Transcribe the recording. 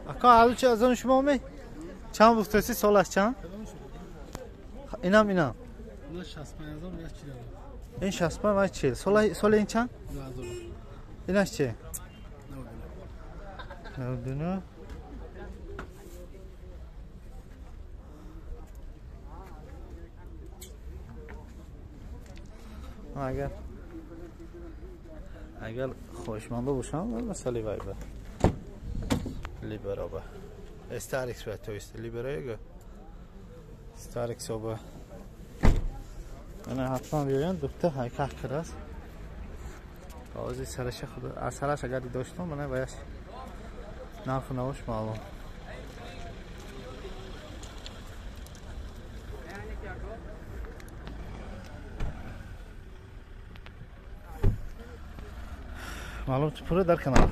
Ака алучи аз он шумо ме? Чанд гуфтаси солаш чанд? Инам инам. 65 ин 65 ва 40. Соли ин чанд? Инаш чи? 99. Агар хоҳишмандо бошанд, масали вайба либероба старикс ба, то есть либероего старикс оба ана ҳатман биёянд. Духта ҳайках кардааст ози сараша худ аз сараш агар доштам, мана ваяш нарху навош маълум. Маълум пура дар канал.